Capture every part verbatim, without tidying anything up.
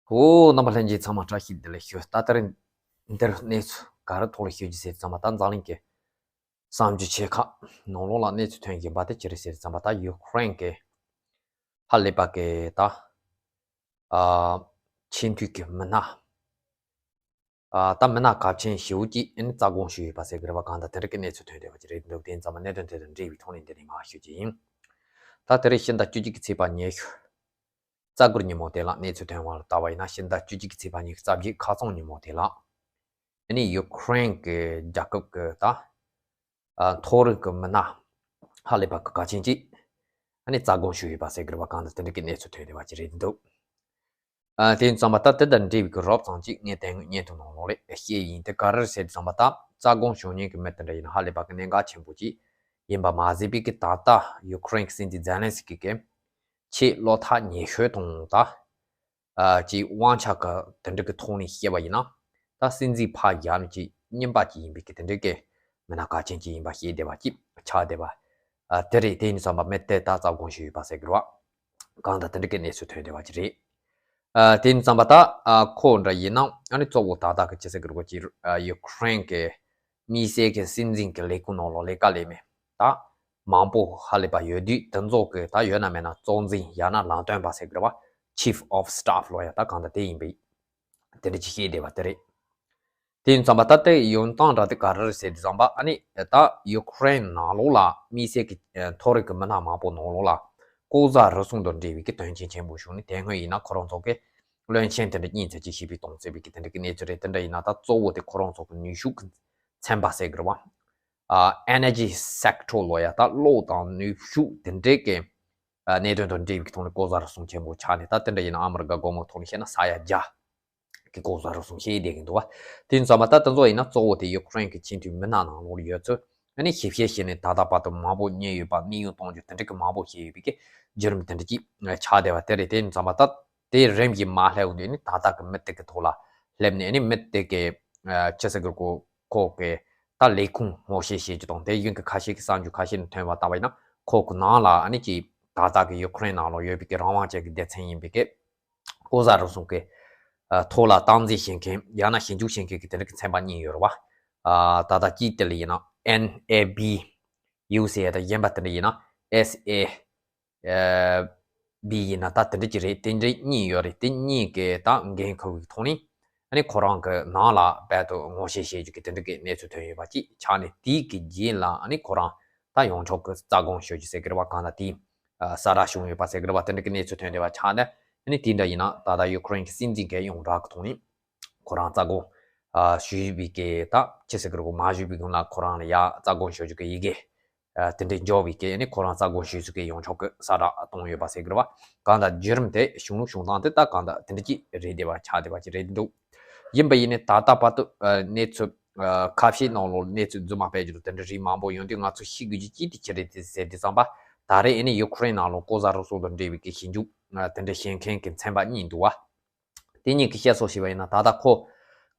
ཨོ། རྣམ་པ་ལྷན་རྒྱས་ཚང་མ་བཀྲ་ཤིས་བདེ་ལེགས་ཞུ། ད་ལྟར་འདིར་གནས་ཚུལ་ག་རེ་ཐོག་ལ་ཤོད་ཀྱི་ཟེར་ཙམ་པ། ད་འཛམ་གླིང་གི་གསར་འགྱུར་ཆེ་ཁག་ནང་ལོགས་ལ་གནས་ཚུལ་ཐོན་བཞིན་པ་དེ་ཅི་རེད་ཟེར་ཙམ་པ། ད་ཡུ་ཀེ་རེན་གྱི་ཧ་ལས་པ་གི་ད་ཨ་ཆེས་མཐོའི་གི་མི་སྣ། ཨ་ད་མི་སྣ་གལ་ཆེན་ཞེ་པོ་ཅིག་ཨ་ནི་རྩ་དགོངས་ཞུས་ཡོད་པ་ཟེར་གི་རེད་པ། གང་ལྟར་དེ་འདྲ་གི་གནས་ཚུལ་ཐོན་བསྡད་པ་ཅིག་རེད་འདུག་དེ་ཙམ་པ་གནད་དོན་དེ་དང་འབྲེལ་བའི་ཐོག་ནས་འདི་ནས་མར་ཞུ་རྒྱུ་ཡིན། ད་དེ་རིང་ཕྱི་ཟླ་བཅུ་གཅིག་གི་ཚེས་པ་ཉི་ཤུ་རྩ་དགུ་ཉིན་མོ་དེ་ལ་གནས་ཚུལ་ཐོན་པ་ལ་ལྟ་བ་ཡིན་ན། ཕྱི་ཟླ་བཅུ་གཅིག་གི་ཚེས་པ་ཉི་ཤུ་རྩ་བརྒྱད་ཁ་སང་ཉིན་མོ་དེ་ལ་ཨ་ནི་ཡུ་ཀེ་རེན་གྱི་རྒྱལ་ཁབ་ཀྱི་ད་ཨ་མཐོ་རིམ་གྱི་མི་སྣ་ཧ་ལས་པ་གི་གལ་ཆེན་ཅིག་ཨ་ནི་རྩ་དགོངས་ཞུས་ཡོད་པ་ཟེར་གི་རེད་པ། གང་ལྟར་དེ་འདྲ་གི་གནས་ཚུལ་ཐོན་བསྡད་པ་ཅིག་རེད་འདུག་ཨ་དེ་ཙམ་པ་ད་དེ་དང་འབྲེལ་བའི་གི་རོབ་ཙམ་ཅིག་ངས་དེ་སྔོན་བརྙན་ཐུང་ནང་ལོགས་ལ་བཤད་ཡིན། དེ་ག་རེ་ཟེར་ཙམ་པ། ད་རྩ་དགོངས་ཞུ་མཁན་གྱི་མི་དེ་འདྲ་ཡིན་ན་ཧ་ལས་པ་གི་གནད་འགག་ཆེན་པོ་ཅིག་ཡིན་པ་མ་ཟད་པའི་གི་ད་ལྟ་ཡུ་ཀེ་རེན་གྱི་སྲིད་འཛིན་ཛེ་ལན་སི་ཀི་གིས་ཆེས་བློ་ཐག་ཉེ་ཤོས་དང་ད་ཨ་ཅིག་དབང་ཆ་གི་དེ་འདྲ་གི་ཐོག་ནས་བཤད་པ་ཡིན་ན། ད་སྲིད་འཛིན་ཕར་བཞག་ནས་ཅིག་རྙིང་པ་ཅིག་ཡིན་པའི་གི་དེ་འདྲ་གི་མི་སྣ་གལ་ཆེན་ཅིག་ཡིན་པ་བཤད་བསྡད་པ་ཅིག་ཆགས་བསྡད་པ། ཨ་དེ་རེད། དེ་ཡིན་ཙམ་པ་མི་དེ་ད་རྩ་དགོངས་ཞུས་ཡོད་པ་ཟེར་གི་རེད་པ། གང་ལྟར་དེ་འདྲ་གི་གནས་ཚུལ་ཐོན་བསྡད་པ་ཅིག་རེད། ཨ་དེ་ཡིན་ཙམ་པ་ད་ཨ་ཁོ་འདྲ་ཡིན་ན་ཨ་ནི་གཙོ་བོ་ད་ལྟ་གི་ཅི་ཟེར་གི་རེད་གོ་ཅིག་ཨ་ཡུ་ཀེ་རེན་གི་དམིགས་བསལ་གི་སྲིད་འཛིན་གི་ལས་ཁུངས་ནང་ལོགས་ལས་ཀ་ལས་མི་ད་མང་པོ་ཧ་ལས་པ་ཡོད་དུས། དེ་ཚོ་གི་ད་ཡོད་ན་མེད་ན་གཙོ་འཛིན་ཡང་ན་ལམ་སྟོན་པ་ཟེར་གི་རེད་པ། Chief of Staff ལོ་ཡ་ད་གང་ལྟར་དེ་ཡིན་པའི་དེ་འདྲ་ཅིག་བཤད་བསྡད་པ་དེ་རེད། དེ་ཡིན་ཙམ་པ་ད་ལྟའི་ཡོང་སྟངས་འདྲ་དེ་ག་རེ་རེད་ཟེར་དུས་ཙམ་པ། ཨ་ནི་ད་ཡུ་ཀེ་རེན་ནང་ལོགས་ལ་དམིགས་བསལ་གི་མཐོ་རིམ་གི་མི་སྣ་མང་པོ་ནང་ལོགས་ལ་ལྐོག་ཟ་རུལ་སུངས་དང་འབྲེལ་བའི་གི་དོན་རྐྱེན་ཆེན་པོ་བྱུང་ནས། དེ་སྔོན་ཡིན་ན་ཁོ་རང་ཚོ་གི་བློན་ཆེན་དེ་འདྲ་གཉིས་ཙམ་ཅིག་ཞེ་པོ་གཏོང་ཟེར་བའི་གི་དེ་འདྲ་གི་གནས་ཚུལ་རེད། དེ་འདྲ་ཡིན་ན་ད་གཙོ་བོ་དེ་ཁོ་རང་ཚོ་གི་ནུས་ཤུགས་གི་ཚན་པ་ཟེར་གི་རེད་པ། ཨ་Energy Sector ལོ་ཡ་ད་གློག་དང་ནུས་ཤུགས་དེ་འདྲའི་གི་ཨ་གནད་དོན་དང་འབྲེལ་བའི་གི་ཐོག་ནས་ལྐོག་ཟ་རུལ་སུངས་ཆེན་པོ་ཆགས་ནས། ད་དེ་འདྲ་ཡིན་ན་ཨ་མི་རི་ཀ་སྒོར་མོ་ཐོག་ནས་བཤད་ན་ས་ཡ་བརྒྱ་གི་ལྐོག་ཟ་རུལ་སུངས་བྱས་བསྡད་ཀྱི་འདུག་པ། དེ་ཡིན་ཙམ་པ་ད་དེ་ཚོ་ཡིན་ན་གཙོ་བོ་དེ་ཡུ་ཀེ་རེན་གྱི་ཆེས་མཐོའི་མི་སྣ་ནང་ལོགས་ལ་ཡོད་ཚུལ་ཨ་ནི་ཞིབ་བཤེར་བྱས་ནས་ད་ལྟ་བར་དུ་མང་པོ་རྙེད་ཡོད་པ། དམིགས་ཡུལ་གཏོང་རྒྱུ་དེ་འདྲ་གི་མང་པོ་བྱས་ཡོད་པའི་གི་བརྒྱུད་རིམ་དེ་འདྲ་ཅིག་ཆགས་བསྡད་པ་དེ་རེད། དེ་ཡིན་ཙམ་པ་ད་དེ་རིམ་བཞིན་མར་སླེབས་ཡོང་དུས་ནི་ད་ལྟ་གི་མི་དེ་གི་ཐོག་ལ་སླེབས་ནས། ཨ་ནི་མི་དེ་གི་ཨ་ཅི་ཟེར་གི་རེད་གོ་ཁོ་གི་ད་ལས་ཁུངས་ངོ་ཤེས་བྱེད་རྒྱུ་དང་། དེ་བཞིན་གྱི་ཁ་ཤས་ཀྱི་གསར་འགྱུར་ཁ་ཤས་ནས་ཐོན་པ་ལྟ་བ་ཡིན་ན། ཁོ་གི་ནང་ལ་ཨ་ནི་ཅིག་ད་ལྟ་གི་ཡུ་ཀེ་རེན་ནང་ལ་ཡོད་པའི་གི་རང་དབང་ཅན་གྱི་སྡེ་ཚན་ཡིན་པའི་གི་ལྐོག་ཟ་རུལ་སུངས་ཀྱི་ཨ་ཐོག་ལ་སྟངས་འཛིན་བྱེད་མཁན་ཡང་ན་ཞིབ་འཇུག་བྱེད་མཁན་གྱི་དེ་འདྲ་གི་ཚན་པ་གཉིས་ཡོད་རེད་པ། ཨ་ད་ལྟ་གཅིག་དེ་ལ་ཡིན་ན་ཨེན་ཨེ་བི་ཡུ་ཟེར་ཡ་དང་། གཞན་པ་དེ་འདྲ་ཡིན་ན་ཨེས་ཨེ་ཨ་བི་ཡིན་ན་ད་དེ་འདྲ་ཅིག་རེད། དེ་འདྲ་གཉིས་ཡོད་རེད། དེ་གཉིས་ཀྱི་ད་འགན་འཁུར་བའི་ཐོག་ནས་ཨ་ནི་ཁོ་རང་གི་ནང་ལ་རྦད་དེ་ངོ་ཤེས་བྱེད་རྒྱུ་གི་དེ་འདྲ་གི་གནས་ཚུལ་ཐོན་ཡོད་པ་ཅིག་ཆགས་ནས། དེའི་གི་རྗེས་ལ་ཨ་ནི་ཁོ་རང་ད་ཡོངས་གྲགས་ཀྱི་རྩ་དགོངས་ཞུ་རྒྱུ་ཟེར་གི་རེད་པ། གང་ལྟར་དེ་ཨ་གསལ་བསྒྲགས་བྱུང་ཡོད་པ་ཟེར་གི་རེད་པ། དེ་འདྲ་གི་གནས་ཚུལ་ཐོན་བསྡད་པ་ཆགས་ནས། ཨ་ནི་དེ་འདྲ་ཡིན་ན་ད་ལྟ་ཡུ་ཀེ་རེན་གྱི་སྲིད་འཛིན་གྱིས་ཡང་རང་གི་ཐོག་ནས་ཁོ་རང་རྩ་དགོངས་ཨ་ཞུས་པའི་གི་ད་ཅི་ཟེར་གི་རེད་གོ་མ་ཞུས་པའི་སྒང་ལ་ཁོ་རང་ལ་ཡ་རྩ་དགོངས་ཞུ་རྒྱུ་གི་ཡི་གེ་ཨ་དེ་འདྲའི་འབྱོར་བའི་གི་ཨ་ནི་ཁོ་རང་རྩ་དགོངས་ཞུས་ཚུལ་གྱི་ཡོངས་གྲགས་ཀྱི་གསལ་བསྒྲགས་བཏང་ཡོད་པ་ཟེར་གི་རེད་པ། གང་ལྟར་བརྒྱུད་རིམ་དེ་གཞུང་ལུགས་བྱུང་སྟངས་དེ་ད་གང་ལྟར་དེ་འདྲ་ཅིག་རེད་བསྡད་པ་ཆགས་བསྡད་པ་ཅིག་རེད་འདུག་ཡིན་པ་ཡིན་ནའི་ད་ལྟ་བར་དུ་ཨ་གནས་ཚུལ་ཨ་ཁ་ཤས་ནང་ལོགས་གནས་ཚུལ་རྫུན་མ་སྤེལ་རྒྱུ་དང་དེ་འདྲ་རིགས་མང་པོ་ཡོང་དུས། ང་ཚོས་ཤེས་དགོས་རྒྱུ་གཅིག་དེ་ཅི་རེད་དེ་ཟེར་དུས་ཙམ་པ། ད་རེས་ཨ་ནི་ཡུ་ཀེ་རེན་ནང་ལོགས་ལྐོག་ཟ་རུལ་སུངས་དང་འབྲེལ་བའི་གི་ཞིབ་འཇུག་ཨ་དེ་འདྲ་བྱེད་མཁན་གྱི་ཚན་པ་གཉིས་འདུག་པ། དེ་གཉིས་ཀྱིས་བཤད་སྲོལ་ཞིག་པ་ཡིན་ན། ད་ལྟ་ཁོ་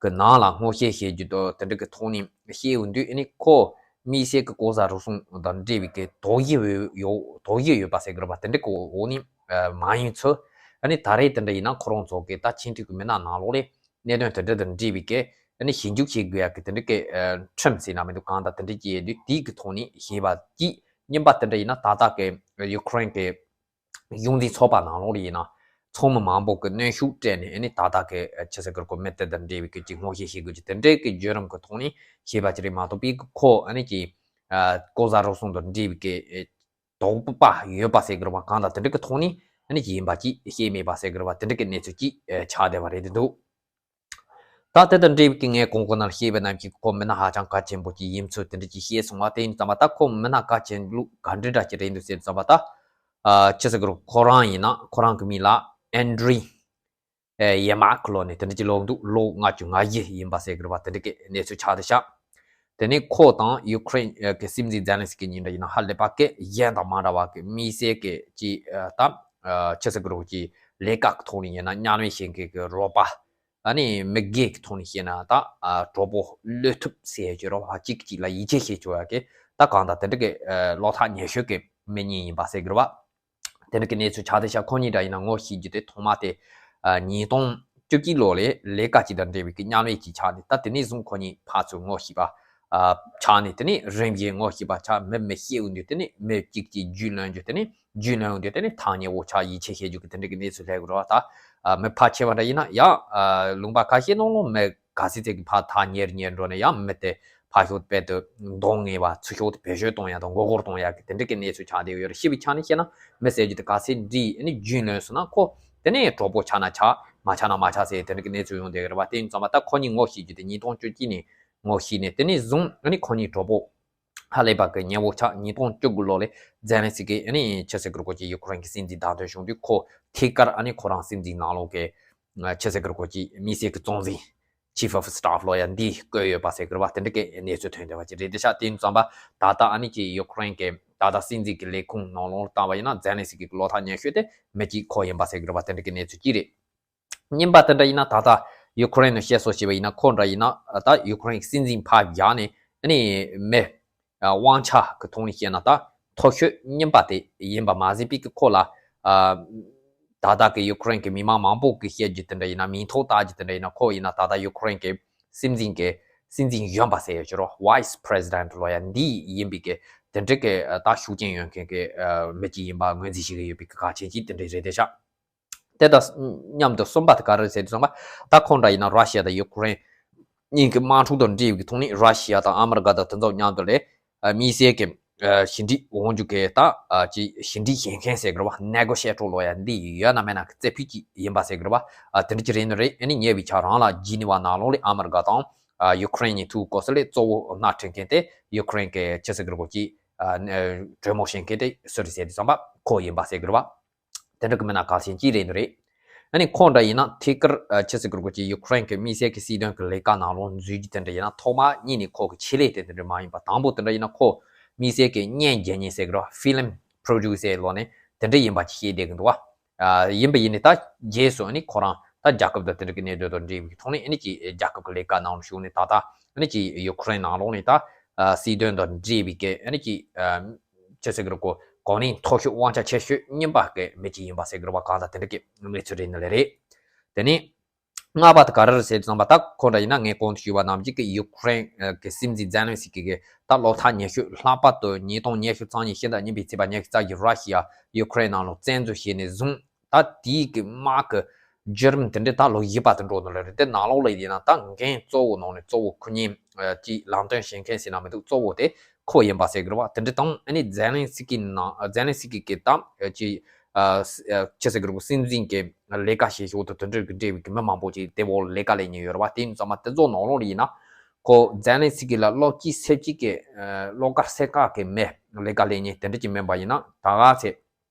གི་ནང་ལ་ངོ་ཤེས་བྱེད་རྒྱུ་དང་དེ་འདྲ་གི་ཐོག་ནས་བཤད་ཡོང་དུས། ཨ་ནི་ཁོ་དམིགས་བསལ་གྱི་ལྐོག་ཟ་རུལ་སུངས་དང་འབྲེལ་བའི་གི་དོགས་གཞི་ཡོད་ཡོད་དོགས་གཞི་ཡོད་པ་ཟེར་གི་རེད་པ། དེ་འདྲ་གི་འོག་ནས་ཨ་མ་ཡིན་ཚུལ། ཨ་ནི་ད་རེས་དེ་འདྲ་ཡིན་ན་ཁོ་རང་ཚོ་གི་ད་ཆེས་མཐོའི་གི་མི་སྣ་ནང་ལོགས་ལ་གནད་དོན་དེ་འདྲ་དང་འབྲེལ་བའི་གི་ཨ་ནི་ཞིབ་འཇུག་བྱེད་དགོས་ཡ་གི་དེ་འདྲ་གི་ཨ་ཁྲིམས་ཟེར་ན་མི་འདུག་གང་ལྟར་དེ་འདྲ་ཅིག་ཡོད་དུས། དེའི་གི་ཐོག་ནས་བྱས་པ་ཅིག་རྙིང་པ་དེ་འདྲ་ཡིན་ན་ད་ལྟ་གི་ཡུ་ཀེ་རེན་གི་གཞུང་འཛིན་ཚོགས་པ་ནང་ལོགས་ལ་ཡིན་ན་ཚོགས་མི་མང་པོ་གིས་གནོན་ཤུགས་སྤྲད་ནས། ཨ་ནི་ད་ལྟ་གི་ཨ་ཅི་ཟེར་གི་རེད་གོ་མི་དེ་དང་འབྲེལ་བའི་གི་ཅིག་ངོ་ཤེས་བྱེད་དགོས་ཀྱི་དེ་འདྲའི་གི་བརྒྱུད་རིམ་གི་ཐོག་ནས་བྱས་པ་ཅིག་རེད་མ་གཏོགས་པའི་གི་ཁོ་ཨ་ནི་ཅིག་ཨ་ལྐོག་ཟ་རུལ་སུངས་དང་འབྲེལ་བའི་གི་ཨ་དོགས་པ་ཡོད་པ་ཟེར་གི་རེད་པ། གང་ལྟར་དེ་འདྲ་གི་ཐོག་ནས་ཨ་ནི་ཅིག་ཡིན་པ་ཅིག་བཤད་མེད་པ་ཟེར་གི་རེད་པ། དེ་འདྲ་གི་གནས་ཚུལ་ཅིག་ཨ་ཆགས་བསྡད་པ་རེད་འདུག་ད་དེ་དང་འབྲེལ་བའི་གི་ངས་གོང་གོང་ནང་བཤད་པ་ནང་བཞིན་ཁོ་མི་སྣ་ཧ་ཅང་གལ་ཆེན་པོ་ཅིག་ཡིན་ཚུལ་དེ་འདྲ་ཅིག་བཤད་སོང་བ། དེ་ཡིན་ཙམ་པ་ད་ཁོ་མི་སྣ་གལ་ཆེན་ལུགས་ག་འདྲ་འདྲ་ཅིག་རེད་འདུག་ཟེར་ཙམ་པ། ད་ཨ་ཅི་ཟེར་གི་རེད། ཁོ་རང་ཡིན་ན་ཁོ་རང་གི་མིང་ལ་ཨན་ཌྲི་ཨེ་ཡེ་མ་ཁི་ལོ་ནས་དེ་འདྲ་ཅིག་ལོག་འདུག་ལོ་ལྔ་བཅུ་ང་བཞི་ཡིན་པ་ཟེར་གི་རེད་པ། དེ་འདྲ་གི་གནས་ཚུལ་ཆགས་བསྡད་ཤག་དེ་ནས་ཁོ་དང་ཡུ་ཀེ་རེན་གི་སྲིད་འཛིན་ཛེ་ལན་སི་ཀི་གཉིས་འདྲ་ཡིན་ན་ཧ་ལས་པ་གི་གཞན་དང་མ་འདྲ་བ་གི་དམིགས་བསལ་གི་ཅིག་ཨ་ད་ཨ་ཅི་ཟེར་གི་རེད། ཅིག་ལས་ཀ་གི་ཐོག་ནས་ཡིན་ན་མཉམ་ལས་བྱེད་མཁན་གི་རོགས་པ། ཨ་ནི་མི་སྒེར་གྱི་ཐོག་ནས་བཤད་ན་ད་ཨ་གྲོགས་པོ་བློ་ཐུབ་ཟེར་རྒྱུ་རོ། ཧ་གཅིག་གཅིག་ལ་ཡིད་ཆེས་བྱེད་ཆོག་ཡ་གི་ད་གང་ལྟར་དེ་འདྲ་གི་ཨ་བློ་ཐག་ཉེ་ཤོས་ཀྱི་མི་གཉིས་ཡིན་པ་ཟེར་གི་རེད་པ། དེ་འདྲ་གི་གནས་ཚུལ་ཆགས་བསྡད་ཤག་ཁོ་གཉིས་འདྲ་ཡིན་ན་ངོ་ཤེས་རྒྱུ་དེ་ཐོག་མ་དེ་ཨ་ཉིས་སྟོང་ བཅུ་གཅིག་ལོ་ལས་ལས་ཀ་ཅིག་དང་འབྲེལ་བའི་གི་མཉམ་ལས་ཅིག་ཆགས་ནས། ད་དེ་ནས་བཟུང་ཁོ་གཉིས་ཕར་ཚུར་ངོ་ཤེས་པ་ཨ་ཆགས་ནས། དེ་ནས་རིམ་བཞིན་ངོ་ཤེས་པ་ཆགས། མི་མི་ཤེས་འོང་དུས་དེ་ནས་མི་གཅིག་གཅིག་རྒྱུས་ལོན་རྒྱུ། དེ་ནས་རྒྱུས་ལོན་འོང་དུས་དེ་ནས་ཐག་ཉེ་བོ་ཆགས། ཡིད་ཆེས་བྱེད་རྒྱུ་གི་དེ་འདྲ་གི་གནས་ཚུལ་སླེབས་ཀྱི་རེད་བ། ད་ཨ་མི་ཕལ་ཆེ་བ་འདྲ་ཡིན་ན་ཡང་ཨ་ལུང་པ་ཁ་ཤས་ནང་ལོགས་མི་ག་ཚོད་ཙམ་གྱིས་ཕར་ཐག་ཉེ་རུ་ཉེ་རུ་འགྲོ་ནས། ཡང་མི་དེ་ཕར་ཞོག་དཔལ་དུ་གདོང་ངེས་པ། ཚུར་ཞོག་དེ་བེད་སྤྱོད་གཏོང་ཡ་དང་མགོ་སྐོར་གཏོང་ཡ་གི་དེ་འདྲ་གི་གནས་ཚུལ་ཆགས་བསྡད་ཡོད་རེད། ཞིབ་པའི་ཆ་ནས་བཤད་ན་མི་ཟེར་རྒྱུ་དེ་ག་ཚོད་འདྲིས་ཨ་ནི་རྒྱུས་ལོན་སོང་ན་ཁོ་དེ་ནས་གྲོགས་པོ་ཆགས་ན་ཆགས། མ་ཆགས་ན་མ་ཆགས་ཟེར་དེ་འདྲ་གི་གནས་ཚུལ་ཡོང་བསྡད་ཡོད་རེད་བ། དེ་ཡིན་ཙང་མ་ད་ཁོ་གཉིས་ངོ་ཤེས་རྒྱུ་དེ་ཉིས་སྟོང་བཅུ་གཅིག་ནས་ངོ་ཤེས་ནས། དེ་ནས་བཟུང་ཨ་ནི་ཁོ་གཉིས་གྲོགས་པོ་ཧ་ལས་པ་གི་ཉེ་བོ་ཆགས། ཉིས་སྟོང་བཅུ་དགུ་ལོ་ལས་ཛེ་ལན་སི་ཀི་ཨ་ནི་ཆི་ཟེར་གི་རེད་གོ་ཅིག་ཡུ་ཀེ་རེན་གི་སྲིད་འཛིན་བདམས་ཐོན་བྱུང་དུས། ཁོ་ཐད་ཀར་ཨ་ནི་ཁོ་རང་སྲིད་འཛིན་ནང་ལོགས་ཀྱི་ཆི་ཟེར་གི་རེད་གོ་ཅིག་དམིགས་བསལ་གི་གཙོ་འཛིན་Chief of Staff ལོ་ཡ་འདི་བསྐོས་ཡོད་པ་ཟེར་གི་རེད་བ། དེ་འདྲ་གི་གནས་ཚུལ་ཐོན་བསྡད་པ་ཅིག་རེད། དེ་ཤག་དེ་ཡིན་ཙང་མ་ད་ལྟ་ཨ་ནི་ཅིག་ཡུ་ཀེ་རེན་གི་ད་ལྟ་སྲིད་འཛིན་གི་ལས་ཁུངས་ནང་ལོགས་བལྟས་པ་ཡིན་ན་ཛེ་ལན་སི་ཀི་གི་བློ་ཐག་ཉེ་ཤོས་དེ་མི་གཅིག་ཁོ་ཡིན་པ་ཟེར་གི་རེད་བ། དེ་འདྲ་གི་གནས་ཚུལ་གཅིག་རེད། གཉིས་པ་དེ་འདྲ་ཡིན་ན། ད་ལྟ་ཡུ་ཀེ་རེན་ནས་བཤད་སྲོལ་བྱས་པ་ཡིན་ན། ཁོ་འདྲ་ཡིན་ན་ད་ཡུ་ཀེ་རེན་སྲིད་འཛིན་ཕར་བཞག་ནས་ཨ་ནི་མི་དབང་ཆ་གི་ཐོག་ནས་བཤད་ན་ད་མཐོ་ཤོས་རྙིང་པ་དེ་ཡིན་པ་མ་ཟད་པའི་གི་ཁོ་ལ་ཨ་ད་ལྟ་གི་ཡུ་ཀེ་རེན་གི་མི་མང་མང་པོ་གི་བཤད་རྒྱུ་དེ་འདྲ་ཡིན་ན། མིང་ཐོ་བཏགས་རྒྱུ་དེ་འདྲ་ཡིན་ན། ཁོ་ཡིན་ན་ད་ལྟ་ཡུ་ཀེ་རེན་གི་སྲིད་འཛིན་གི་སྲིད་འཛིན་གཞོན་པ་ཟེར་ཡོད་ཀྱི་རེད། Vice President ལོ་ཡ་འདི་ཡིན་པའི་གི་དེ་འདྲ་གི་ད་ཤུགས་རྐྱེན་ཡོད་མཁན་གི་མི་གཅིག་ཡིན་པ་ངོས་འཛིན་བྱེད་ཀྱི་ཡོད་པའི་གི་གལ་ཆེན་གཅིག་དེ་འདྲ་རེད་དེ་ཤག་དེ་དང་མཉམ་དུ་གསུམ་པ་དེ་ག་རེ་ཟེར་དུས་ཙམ་པ། ད་ཁོང་འདྲ་ཡིན་ན་ར་ཤི་ཡ་དང་ཡུ་ཀེ་རེན་གཉིས་ཀྱི་དམག་འཁྲུག་དང་འབྲེལ་བའི་ཐོག་ནས་ར་ཤི་ཡ་དང་ཨ་མི་རི་ཀ་དང་དེ་ཚོ་མཉམ་དུ་ལས་དམིགས་བསལ་གྱི་ཞི་འགྲིག་འོང་རྒྱུ་གི་ད་ཅིག་ཞི་འགྲིག་བྱེད་མཁན་ཟེར་གི་རེད་བ། Negotiator ལོ་ཡ་འདི་ཡོད་ན་མེད་ན་གི་རྩེ་ཕུད་ཅིག་ཡིན་པ་ཟེར་གི་རེད་བ། དེ་འདྲ་ཅིག་རེད་ནི་རེད། ཨ་ནི་ཉེ་བའི་ཆར་རང་ལ་ཇི་ནི་ཝ་ནང་ལོགས་ལས་ཨ་མི་རི་ཀ་དང་ཡུ་ཀེ་རེན་གཉིས་ཐུག་གོ་ས་ལས་གཙོ་བོ་སྣེ་ཁྲིད་མཁན་དེ་ཡུ་ཀེ་རེན་གྱི་ཆི་ཟེར་གི་རེད་གོ་ཅིག་གྲོས་མོལ་བྱེད་མཁན་དེ་སུ་རེད་ཟེར་དུས་ཙམ་པ་ཁོ་ཡིན་པ་ཟེར་གི་རེད་བ། དེ་འདྲ་གི་མི་སྣ་གལ་ཆེན་གཅིག་རེད་འདུག་རེད། ཨ་ནི་ཁོང་འདྲ་ཡིན་ན་ཐད་ཀར་ཨ་ཆི་ཟེར་གི་རེད་གོ་ཅིག་ཡུ་ཀེ་རེན་གི་དམིགས་བསལ་གི་སྲིད་དོན་གི་ལས་ཀ་ནང་ལོགས་འཛུལ་རྒྱུ་དེ་འདྲ་ཡིན་ན། ཐོག་མ་ཉིད་ནས་ཁོ་གི་ཆེད་ལས་དེ་དེ་འདྲ་མ་ཡིན་པ། དང་པོ་དེ་འདྲ་ཡིན་ན་ཁོ་དམིགས་བསལ་གི་བརྙན་རྒྱག་མཁན་ཟེར་གི་རེད། Film Producer ལོ་ནས་དེ་འདྲ་ཡིན་པ་ཅིག་བཤད་བསྡད་གི་འདུག་བ། ཨ་ཡིན་པ་ཡིན་ནི་ད་རྗེས་སུ་ཨ་ནི་ཁོ་རང་ད་རྒྱལ་ཁབ་དང་དེ་འདྲ་གི་གནད་དོན་དང་འབྲེལ་བའི་ཐོག་ནས་ཨ་ནི་ཅིག་རྒྱལ་ཁབ་གི་ལས་ཀ་ནང་ལ་ཞུགས་ནས། ད་ལྟ་ཨ་ནི་ཅིག་ཡུ་ཀེ་རེན་ནང་ལོགས་ནས་ད་ཨ་སྲིད་དོན་དང་འབྲེལ་བའི་གི་ཨ་ནི་ཅིག་ཨ་ཆི་ཟེར་གི་རེད་གོ། གོ་གནས་མཐོ་ཤོས་དབང་ཆ་ཆེ་ཤོས་རྙིང་པ་གི་མི་གཅིག་ཡིན་པ་ཟེར་གི་རེད་བ། གང་ལྟར་དེ་འདྲ་གི་གནས་ཚུལ་རེད་ནི་ལས་རེད། དེ་ནས་ལྔ་པ་དེ་ག་རེ་རེད་ཟེར་དུས་ཙམ་པ། ད་ཁོ་འདྲ་ཡིན་ན་ངས་གོང་དུ་ཞུས་པ་ནང་བཞིན་གི་ཡུ་ཀེ་རེན་གི་སྲིད་འཛིན་ཛེ་ལན་སི་ཀི་གི་ད་བློ་ཐག་ཉེ་ཤོས། ལྷག་པར་དུ་ཉིས་སྟོང་ཉི་ཤུ་རྩ་གཉིས་ཕྱི་ཟླ་གཉིས་པའི་ཚེས་པ་ཉི་ཤུ་རྩ་བཞི་ར་ཤི་ཡ་ཡུ་ཀེ་རེན་ནང་ལོགས་བཙན་འཛུལ་བྱས་ནས་བཟུང་ད་དེའི་གི་དམག་གི་བརྒྱུད་རིམ་དེ་འདྲའི་ད་ལོ་བཞི་པ་དེ་འགྲོ་ནི་ལས་རེད། དེ་ནང་ལོགས་ལ་ཡིན་ན་ད་འགན་གཙོ་བོ་ནང་ནས་གཙོ་བོ་ཁོ་གཉིས་ཀྱིས་ལམ་སྟོན་བྱེད་མཁན་ཟེར་ན་མི་འདུག་གཙོ་བོ་དེ་ཁོ་ཡིན་པ་ཟེར་གི་རེད་བ། དེ་འདྲ་དང་ཨ་ནི་ཛེ་ལན་སི་ཀི་ནང་ཛེ་ལན་སི་ཀི་གི་ད་ཅི་ཨ་ཅི་ཟེར་གི་རེད་གོ། སྲིད་འཛིན་གྱི་ལས་ཀ་བྱེད་ཕྱོགས་དང་དེ་འདྲ་གི་འབྲེལ་བའི་གི་མི་མང་པོ་ཅིག་དེ་འོག་ལས་ཀ་ལས་མཁན་ཡོད་རེད་བ། དེ་ཡིན་ཙང་མ་དེ་ཚོ་ནང་ལོགས་ལ་ཡིན་ན་ཁོ་ཛེ་ལན་སི་ཀི་ལ་བློ་སྐྱིད་སེམས་སྐྱིད་ཀྱི་ཨ་བློ་དཀར་སེམས་དཀར་གྱི་མི་ལས་ཀ་ལས་མཁན་དེ་འདྲ་ཅིག་མིན་པ་ཡིན་ན། ད་ག་ཚེ་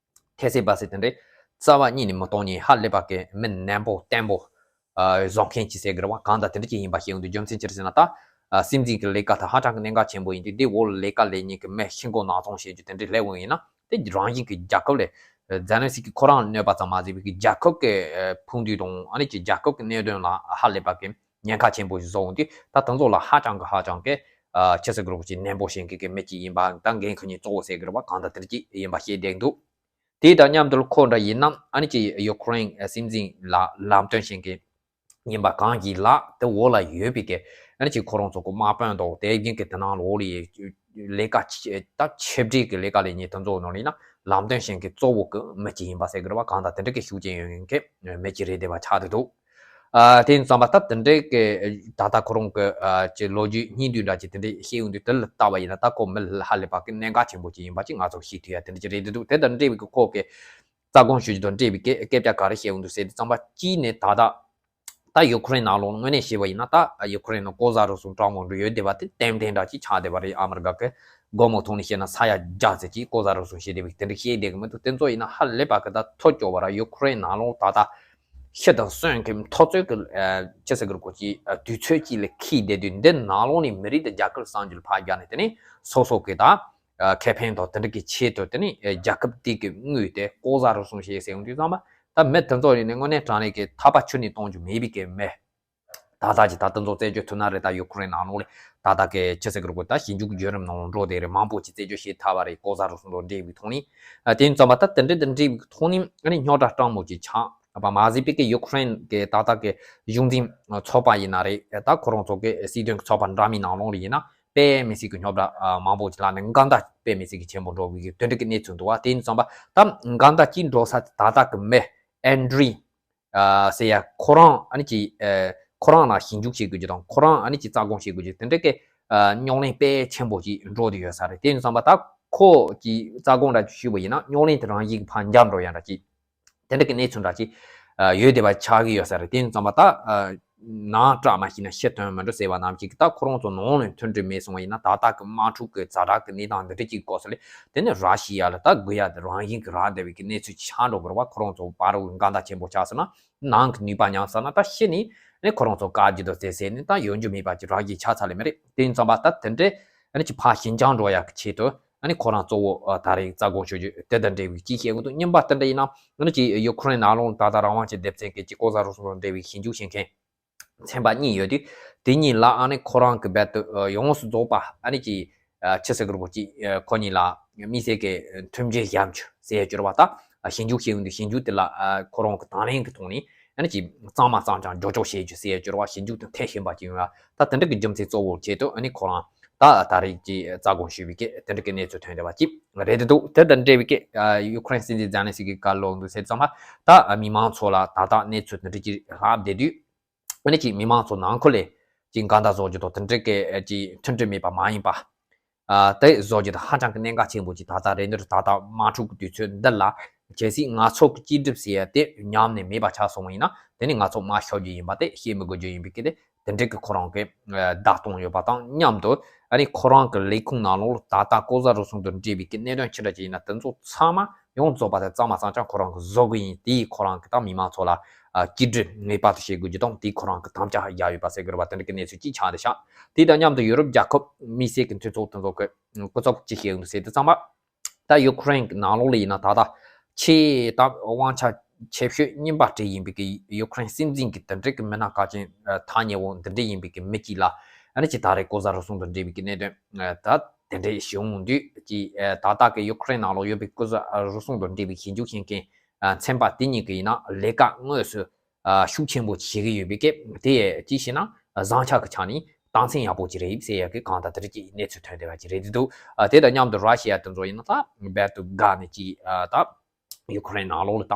ཁ་གསལ་པ་གསལ་དེ་འདྲའི་རྩ་བ་ཉིད་ནས་མི་གཏོང་མཁན་ཧ་ལས་པ་གི་མི་ནན་པོ་བརྟན་པོ་ཨ་བཟོ་མཁན་ཅིག་ཟེར་གི་རེད་བ། གང་ལྟར་དེ་འདྲ་ཅིག་ཡིན་པ་ཤེས་ཡོང་དུས། རྒྱུ་མཚན་ཅི་རེད་ཟེར་ན་ད་ཨ་སྲིད་འཛིན་གྱི་ལས་ཀ་ད་ཧ་ཅང་གི་གནད་འགག་ཆེན་པོ་ཡིན་དུས། དེ་འོག་ལས་ཀ་ལས་མཁན་གྱི་མི་ཤི་མགོ་ནག་ཚོང་བྱེད་རྒྱུ་དེ་འདྲ་སླེབས་འོང་ཡིན་ན། དེ་རང་བཞིན་གྱི་རྒྱལ་ཁབ་ལ་ཛེ་ལན་སི་ཀི་ཁོ་རང་གནོད་པ་ཙམ་མ་ཟད་པའི་གི་རྒྱལ་ཁབ་ཀྱི་ཨ་ཕུགས་འདུན་དང་ཨ་ནི་ཅིག་རྒྱལ་ཁབ་ཀྱི་གནད་དོན་ལ་ཧ་ལས་པ་གི་ཉེན་ཁ་ཆེན་པོ་ཞིག་བཟོ་འོང་དུས། ད་དེ་ཚོ་ལ་ཧ་ཅང་གི་ཧ་ཅང་གི་ཨ་ཆི་ཟེར་གི་རེད་གོ་ཅིག་ནན་པོ་བྱེད་མཁན་གྱི་མི་ཅིག་ཡིན་པ། ད་འགན་ཁུར་མཁན་གཙོ་བོ་ཟེར་གི་རེད་བ། གང་ལྟར་དེ་འདྲ་ཅིག་ཡིན་པ་ཤེས་བསྡད་འདུག་དེ་དང་མཉམ་དུ་ཁོ་འདྲ་ཡིན་ན་ཨ་ནི་ཅིག་ཡུ་ཀེ་རེན་སྲིད་འཛིན་ལ་ལམ་སྟོན་བྱེད་མཁན་ཡིན་པ་གང་ཞིག་ལ་དེ་འོག་ལ་ཡོད་པའི་གི་ཨ་ནི་ཅིག་ཁོ་རང་ཚོ་གི་དམག་དཔོན་དང་དེ་བཞིན་གྱི་དེ་ནང་ལོགས་ལ་ལས་ཀ་ཆེ་ད་ཆེ་འབྲིང་གི་ལས་ཀ་ལས་མཁན་དེ་ཚོ་ནང་ལ་ཡིན་ན་ལམ་སྟོན་བྱེད་མཁན་གཙོ་བོ་གི་མི་གཅིག་ཡིན་པ་ཟེར་གི་རེད་བ། གང་ལྟར་དེ་འདྲ་གི་ཤུགས་རྐྱེན་ཡོད་མཁན་གྱི་མི་གཅིག་རེད་བསྡད་པ་ཆགས་བསྡད་འདུག་ཨ་དེ་ཡིན་ཙང་མ་ད་དེ་འདྲའི་གི་ད་ལྟ་ཁོ་རང་གི་ཨ་ཅིག་ལོ་རྒྱུས་སྙིང་བསྡུས་འདྲ་ཅིག་དེ་འདྲའི་བཤད་ཡོང་དུས། དེ་ལ་བལྟས་པ་ཡིན་ན་ད་ཁོ་མི་ཧ་ལས་པ་གི་གནད་འགག་ཆེན་པོ་ཅིག་ཡིན་པ་ཅིག་ང་ཚོ་ཤེས་ཐུབ་ཡ་དེ་འདྲ་ཅིག་རེད་བསྡད་འདུག་དེ་དང་འབྲེལ་བའི་གི་ཁོ་གི་རྩ་དགོངས་ཞུ་རྒྱུ་དང་འབྲེལ་བའི་སྐད་སྐད་ཆ་ག་རེ་བཤད་ཡོང་དུས་ཟེར་དུས་ཙམ་པ། གཅིག་ནས་ད་ལྟ་ད་ཡུ་ཀེ་རེན་ནང་ལོགས་དངོས་གནས་བཤད་པ་ཡིན་ན། ད་ཡུ་ཀེ་རེན་ནང་ལྐོག་ཟ་རུལ་སུངས་དྲག་མོ་འགྲོ་ཡོད་བསྡད་པ་དེ་ཏན་ཏན་འདྲ་ཅིག་ཆགས་བསྡད་པ་རེད། ཨ་མི་རི་ཀ་གི་སྒོར་མོ་ཐོག་ནས་བཤད་ན་ས་ཡ་བརྒྱ་ཙམ་ཅིག་ལྐོག་ཟ་རུལ་སུངས་བྱས་བསྡད་པའི་དེ་འདྲ་བཤད་བསྡད་གི་མི་འདུག་དེ་ཚོ་ཡིན་ན་ཧ་ལས་པ་གི་ད་ཐོ་ཅོག་པ་ར། ཡུ་ཀེ་རེན་ནང་ལོགས་ད་ལྟ་ཤི་དང་གསོན་གྱི་མཐོ་ཚད་ཀྱི་ཨ་ཆི་ཟེར་གི་རེད་གོ་ཅིག་ཨ་དུས་ཚོད་ཅིག་ལ་འཁེལ་བསྡད་དུས། འདི་ནང་ལོགས་ནས་མི་རིགས་དང་རྒྱལ་ཁབ་གསར་འགྱུར་ཕར་རྒྱག་ནས། དེ་ནས་སོ་སོ་གི་ད་ཨ་ཁེ་ཕན་དང་དེ་འདྲ་གི་ཆེད་དུ། དེ་ནས་ཨ་རྒྱལ་ཁབ་དེ་གི་དངུལ་དེ་ལྐོག་ཟ་རུལ་སུངས་བྱས་ཟེར་ཡོང་དུས་ཙམ་པ། ད་མི་དེ་ཚོ་ཡིན་ནས་དངོས་གནས་དྲང་གནས་ཀྱི་ཐག་པ་ཆུ་ནས་གཏོང་རྒྱུ་མེད་པའི་གི་མི། ད་ལྟ་ཅིག་ད་དེ་ཚོ་རྩད་གཅོད་ཐུབ་ན་རེད། ད་ཡུ་ཀེ་རེན་ནང་ལོགས་ལ་ད་ལྟ་གི་ཆི་ཟེར་གི་རེད་གོ། ད་ཞིབ་འཇུག་བརྒྱུད་རིམ་ནང་ལ་འགྲོ་བསྡད་རེད། མང་པོ་ཅིག་རྩད་གཅོད་བྱེད་ཐུབ་པ་རེད། ལྐོག་ཟ་རུལ་སུངས་དང་འབྲེལ་བའི་ཐོག་ནས། ཨ་དེ་ཡིན་ཙང་མ་ད་དེ་འདྲ་དང་འབྲེལ་བའི་ཐོག་ནས་ཨ་ནི་རྙོག་དྲ་སྤྲང་མོ་ཅིག་ཆགས། པ་མ་ཟད་པའི་གི་ཡུ་ཁུ་རེན་གི་ད་ལྟ་གི་གཞུང་འཛིན་ཚོགས་པ་ཡིན་ན་རེད། ད་ཁོ་རང་ཚོ་གི་སྲིད་དོན་གི་ཚོགས་པ་འདྲ་མིན་ནང་ལོགས་ལ་ཡིན་ན་དཔེ་མི་སྲིད་གི་རྙོག་དྲ་མང་པོ་ཅིག་ལ་ནི་འགལ་ཟླ་དཔེ་མི་སྲིད་གི་ཆེན་པོ་འགྲོ་བའི་གི་དོན་འགྲིག་གི་གནས་ཚུལ་འདུག་བ། དེ་ཡིན་ཙང་པ་ད་འགལ་ཟླ་གཅིག་འགྲོ་ས་ད་ལྟ་གི་མི་ཨན་ཌྲི་ཟེར་ཡ་ཁོ་རང་ཨ་ནི་ཅི་ཁོ་རང་ལ་ཞིབ་འཇུག་བྱེད་དགོས་རྒྱུ་དང་ཁོ་རང་ཨ་ནི་ཅི་རྩ་དགོངས་བྱེད་དགོས་རྒྱུ་དེ་འདྲ་གི་རྙོག་གླེང་དཔེ་ཆེན་པོ་ཅིག་འགྲོ་བསྡད་ཡོད་ས་རེད། དེ་ཡིན་ཙང་པ་ད་ཁོ་ཅི་རྩ་དགོངས་འདྲ་ཅིག་ཞུས་པ་ཡིན་ན་རྙོག་གླེང་དེ་རང་བཞིན་གྱི་ཕར་འཇམ་འགྲོ་ཡ་འདྲ་ཅིག་དེ་འདྲ་གི་གནས་ཚུལ་འདྲ་ཅིག་ཡོད་བསྡད་པ་ཆགས་ཀྱི་ཡོད་ས་རེད། དེ་ཡིན་ཙང་པ་ད་ནང་བཀྲ་མ་ཤིས་ན་ཕྱི་དོན་མི་འགྲོ་ཟེར་བ་ནང་བཞིན་གྱི་ད་ཁོ་རང་ཚོ་ནང་ལ་མཐུན་སྒྲིལ་མེད་སོང་བ་ཡིན་ན་ད་ལྟ་གི་དམག་འཁྲུག་གི་ཛ་དྲག་གི་གནས་སྟངས་འདི་འདྲ་ཅིག་སྐབས་སུ་ལས་དེ་ནི་ར་ཤི་ཡ་ལ་ད་དགོས་ཡ་དེ་རང་བཞིན་གྱི་རག་བསྡད་པའི་གི་གནས་ཚུལ་ཆགས་འགྲོ་དགོས་རེད་བ། ཁོ་རང་ཚོ་བར་དུ་འགལ་ཟླ་ཆེན་པོ་ཆགས་སོང་ན་ནང་གི་ནུས་པ་ཉམས་སོང་ན་ད་ཕྱི་ནས་ནི་ཁོ་རང་ཚོ་བཀག་རྒྱུ་དང་ཟེར་ཟེར་ནས་ད་ཡོང་རྒྱུ་མེད་པ་ཅིག་རག་རྒྱུ་ཆགས་ཚར་ལེ་མ་རེད། དེ་ཡིན་ཙང་པ་ད་དེ་འདྲའི་ཨ་ནི་ཅིག་ཕར་ཞི་འཇམ་འགྲོ་ཡ་གི་ཆེད་དུ་ཨ་ནི་ཁོ་རང་གཙོ་བོ་ད་རེས་རྩ་དགོངས་ཞུ་རྒྱུ་དེ་དང་འབྲེལ་བའི་ཅིག་བཤད་དགོས་འདུག་གཉིས་པ་དེ་འདྲ་ཡིན་ན་ཨ་ནི་ཅིག་ཡུ་ཁུ་རེན་ནང་ལོགས་ད་ལྟ་རང་དབང་ཅན་སྡེ་ཚན་གྱི་ཅིག་ལྐོག་ཟ་རུལ་སུངས་དང་འབྲེལ་བའི་ཞིབ་འཇུག་བྱེད་མཁན་ཚན་པ་གཉིས་ཡོད་དུས་དེ་གཉིས་ལ་ཨ་ནི་ཁོ་རང་གི་རྦད་དུ་ཡོངས་སུ་རྫོགས་པ་ཨ་ནི་ཅིག་ཆི་ཟེར་དགོས་རེད་པ། ཅིག་ཁོ་གཉིས་ལ་དམིགས་བསལ་གྱི་མཐུན་སྒྲིལ་བཞག་རྒྱུ་ཟེར་ཡ་གྱུར་པ་ད་ཞིབ་འཇུག་བྱེད་ཡོང་དུས་ཞིབ་འཇུག་དེ་ལ་ཁོ་རང་གི་དང་ལེན་གྱི་ཐོག་ནས་ཨ་ནི་ཅིག་གཙང་མ་གཙང་རྐྱང་ཇོ་ཇོ་བྱེད་རྒྱུ་ཟེར་ཡ་གྱུར་པ་ཞིབ་འཇུག་དེ་མཐའ་གཞན་པ་ཅིག་ཡོང་ཡ་ད་དེ་འདྲ་གི་རྒྱུ་མཚན་གཙོ་བོར་བྱས་ཏེ་ཨ་ནི་ཁོ་རང་ད་ད་རེས་ཀྱི་རྩ་དགོངས་ཞུས་པའི་གི་དེ་འདྲ་གི་གནས་ཚུལ་ཐོན་བསྡད་པ་ཅིག་རེད་འདུག་དེ་དང་འབྲེལ་བའི་གི་ཡུ་ཁུ་རེན་སྲིད་འཛིན་ཛེ་ལན་སི་ཀི་གི་བཀའ་སློབ་འདུག་ཟེར་ཙང་མ་ད་མི་མང་ཚོ་ལ་ད་ལྟ་གནས་ཚུལ་དེ་འདྲ་ཅིག་ལྷག་བསྡད་དུས། ཨ་ནི་ཅིག་མི་མང་ཚོ་ནང་ཁུལ་ལས་ཅིག་འགལ་ཟླ་བཟོ་རྒྱུ་དང་དེ་འདྲ་གི་ཅིག་མཐུན་སྒྲིལ་མེད་པ་མ་ཡིན་པ། ཨ་དེ་བཟོ་རྒྱུ་དང་ཧ་ཅང་གི་གནད་འགག་ཆེན་པོ་ཅིག་ད་ལྟ་རེད་འདུག་ད་ལྟ་དམག་འཁྲུག་གི་དུས་ཚོད་འདི་ལ་གལ་སྲིད་ང་ཚོ་གི་སྐྱིད་སྒྲིབ་ཟེར་ཡ་དེ་ཉམས་ནས་མེད་པ་ཆགས་སོང་བ་ཡིན་ན་དེ་ནི་ང་ཚོ་མར་ཤོར་རྒྱུ་ཡིན་པ་དེ་བཤད་མི་དགོས་རྒྱུ་ཡིན་པའི་གི་དེ་དེ་འདྲ་གི་ཁོ་རང་གི་བརྡ་གཏོང་ཡོད་པ་དང་མཉམ་དུ་ཨ་ནི་ཁོ་རང་གི་ལས་ཁུངས་ནང་ལོགས་ལ་ད་ལྟ་ལྐོག་ཟ་རུལ་སུངས་དང་འབྲེལ་བའི་གི་གནད་དོན་ཅི་འདྲ་ཅིག་ཡིན་ན་དེ་ཚོ་ཚང་མ། ཡོངས་རྫོགས་པ་དེ་གཙང་མ་གཙང་རྐྱང་ཁོ་རང་གིས་བཟོ་གི་ཡིན། དེ་ཡིས་ཁོ་རང་གིས་ད་མི་མང་ཚོ་ལ་ཨ་སྐྱིད་སྒྲིབ་ངེས་པར་དུ་བྱེད་དགོས་རྒྱུ་དང་དེ་ཁོ་རང་གིས་དམ་བཅའ་བཞག་ཡོད་པ་ཟེར་གི་རེད་པ། དེ་འདྲ་གི་གནས་ཚུལ་ཅིག་ཆགས་བསྡད་ཤག་དེ་དང་མཉམ་དུ་ཡུ་རོབ་རྒྱལ་ཁབ་དམིགས་བསལ་གྱི་མཐུན་ཚོགས་དེ་ཚོ་གི་སྐུ་ཚབ་ཅིག་བྱས་ཡོང་དུས་ཟེར་དུས་ཙང་མ་ད་ཡུ་ཁུ་རེན་གྱི་ནང་ལོགས་ལ་ཡིན་ན་ད་ལྟ་ཆེས་ད་དབང་ཆ་ཆེ་ཤོས་རྙིང་པ་གྲས་ཡིན་པའི་གི་ཡུ་ཁུ་རེན་སྲིད་འཛིན་གྱི་དེ་འདྲ་གི་མི་སྣ་གལ་ཆེན་ཐག་ཉེ་བོ་འདི་འདྲ་ཡིན་པའི་གི་མི་གཅིག་ལ་ཨ་ནི་ཅིག་ད་རེས་ལྐོག་ཟ་རུལ་སུངས་དང་འབྲེལ་བའི་གི་གནད་དོན་ད། དེ་འདྲའི་བྱུང་དུས་ཀྱི་ད་ལྟ་གི་ཡུ་ཁུ་རེན་ནང་ལོགས་ཡོད་པའི་ལྐོག་ཟ་རུལ་སུངས་དང་འབྲེལ་བའི་ཞིབ་འཇུག་བྱེད་མཁན་ཚན་པ་དེ་གཉིས་ཀྱི་ཡིན་ན་ལས་ཀ་དངོས་སུ་ཤུགས་ཆེན་པོ་བྱེད་ཀྱི་ཡོད་པའི་སྐད་དེ་ཅི་ཞེ་ན་བཟང་ཆ་གི་ཆ་ནས་རྟགས་མཚན་ཡག་པོ་ཅིག་རེད་ཟེར་ཡག་གི་གང་ལྟར་དེ་འདྲ་ཅིག་གནས་ཚུལ་ཐོན་བསྡད་པ་ཅིག་རེད་འདུག་དེ་དང་མཉམ་དུ་ར་ཤི་ཡ་དེ་ཚོ་ཡིན་ན་ད་རྦད་དུ་དགའ་ནས་ཅིག་ད། ཡུ་ཁུ་རེན་ནང་ལོགས་ལ་ད་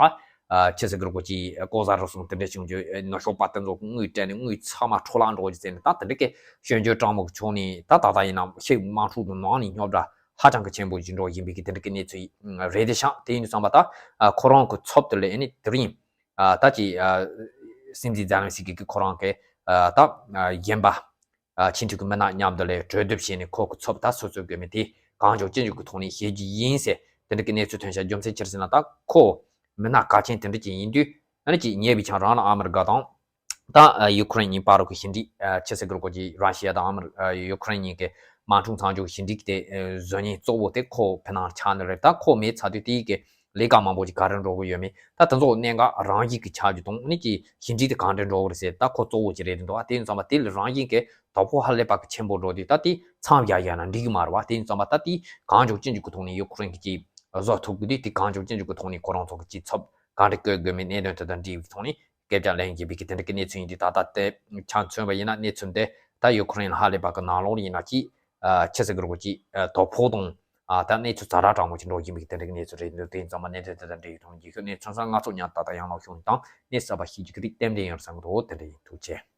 ཆི་ཟེར་གི་རེད་གོ་ཅིག་ལྐོག་ཟ་རུལ་སུངས་དེ་འདྲ་བྱུང་རྒྱུ་ནུབ་ཕྱོགས་པ་དེ་ཚོ་དངུལ་སྤྲད་ནས་དངུལ་ཚང་མ་འཕྲོ་བརླག་འགྲོ་རྒྱུ་ཟེར་ནས་ད་དེ་འདྲ་གི་སྐྱོན་བརྗོད་དྲང་མོ་གི་ཕྱོགས་ནས་ད་ད་ལྟ་ཡིན་ན་ཕྱི་དམག་འཁྲུག་དང་ནང་ནས་རྙོག་དྲ་ཧ་ཅང་གི་ཆེན་པོ་ཞིག་འགྲོ་བཞིན་པའི་གི་དེ་འདྲ་གི་གནས་ཚུལ་རེད་དེ་ཤག་དེ་ཡིན་དུས་ཙམ་པ་ད་ཁོ་རང་གི་ཚབ་དེ་ལས་ཨ་ནི་དེ་རིང་ད་ཅི་སྲིད་འཛིན་ཛེ་ལན་སི་ཀི་གི་ཁོ་རང་གི་ད་གཞན་པ། ཕྱི་འབྲེལ་གྱི་མི་སྣ་མཉམ་དུ་ལས་གྲོས་བསྡུར་བྱས་ནས་ཁོ་གི་ཚབ་ད་སོ་སོའི་དགོས་མེད་དེ་གང་མགྱོགས་ཅི་མགྱོགས་ཀྱི་ཐོག་ནས་བྱེད་རྒྱུ་ཡིན་ཟེར་དེ་འདྲ་གི་གནས་ཚུལ་ཐོན་ཤག་རྒྱུ་མཚན་ཅི་རེད་ཟེར་ན་ད་ཁོ་མི་སྣ་གལ་ཆེན་དེ་འདྲ་ཅིག་ཡིན་དུས་ཨ་ནི་ཅིག་ཉེ་བའི་ཆར་རང་ལ་ཨ་མི་རི་ཀ་དང་ད་ཡུ་ཁུ་རེན་གཉིས་བར་གྱི་ཞི་འགྲིག་ཆི་ཟེར་གི་རེད་གོ་ཅིག་ར་ཤི་ཡ་དང་ཨ་མི་རི་ཡུ་ཁུ་རེན་གཉིས་ཀྱི་དམག་འཁྲུག་མཚམས་འཇོག་ཞི་འགྲིག་དེ་བཟོ་མཁན་གཙོ་བོ་དེ་ཁོ་ཕི་ནང་ཆགས་ནི་རེད། ད་ཁོ་མེད་ཚར་དུས་དེའི་གི་ལས་ཀ་མང་པོ་ཅིག་ག་རེ་འགྲོ་གི་ཡོད་མེད་ད་དེ་ཚོ་གནད་འགག་རང་བཞིན་གྱི་ཆགས་རྒྱུ་དང་ཨ་ནི་ཀྱི་ཞི་འགྲིག་དེ་གང་འདྲ་འགྲོ་གི་རེད་ཟེར་ད་ཁོ་གཙོ་བོ་ཅིག་རེད་འདུག་ཨ་དེ་ཡིན་ཙང་པ་དེ་ལ་རང་བཞིན་གྱི་དོ་ཕོག་ཧ་ལས་པ་གི་ཆེན་པོ་འགྲོ་དུས་ད་དེ་མཚམས་བཞག་ཡ་ན་འགྲིག་གི་མ་རེད་བ། དེ་ཡིན་ཙང་པ་ད་དེ་གང་མགྱོགས་ཅི་མགྱོགས་ཀྱི་ཐོག་ནས་ཡུ་ཁུ་རེན་གྱི་ཅིག་བཟོ་ཐུབ་དགོས་དུས་དེ་གང་མགྱོགས་ཅི་མགྱོགས་ཀྱི་ཐོག་ནས་ཁོ་རང་ཚོ་གི་ཅིག་ཚབ་གང་འདྲ་བསྐོས་དགོས་མིན་གནད་དོན་དེ་དང་འབྲེལ་བའི་ཐོག་ནས་སྐད་ཆ་གླེང་བཞིན་པའི་གི་དེ་འདྲ་གི་གནས་ཚུལ་ཡིན་དུས་ད་ལྟ་དེ་ཆ་མཚོན་པ་ཡིན་ན་གནས་ཚུལ་འདི་ད་ཡུ་ཁུ་རེན་ཧ་ལས་པ་གི་ནང་ལོགས་ལ་ཡིན་ན་ཅིག་ཆི་ཟེར་གི་རེད་གོ་ཅིག་དོ་ཕོག་དང་། ཨ་ད་གནས་ཚུལ་ཛ་དྲག་དྲང་མོ་ཅིག་འགྲོ་བཞིན་པའི་དེ་འདྲའི་གནས་ཚུལ་རེད་འདུག་དེ་ཡིན་ཙང་མ་གནས་ཚུལ་དེ་དང་འབྲེལ་ཡོད་དོན་རྒྱུན་ཤོད་གནས་ཚུལ་ཚང་ང་ཚོ་ཉར་ཏག་ཏག་ཡང་ལོག་ཤོང་དང་གནས་གསར་པ་ཤེས་རྒྱུ་གི་རིགས་ཏན་ཏན་ཡོང་བསམ་གི་འདུག་དེ་འདྲ་ཡིན། ཐུགས་རྗེ་ཆེ།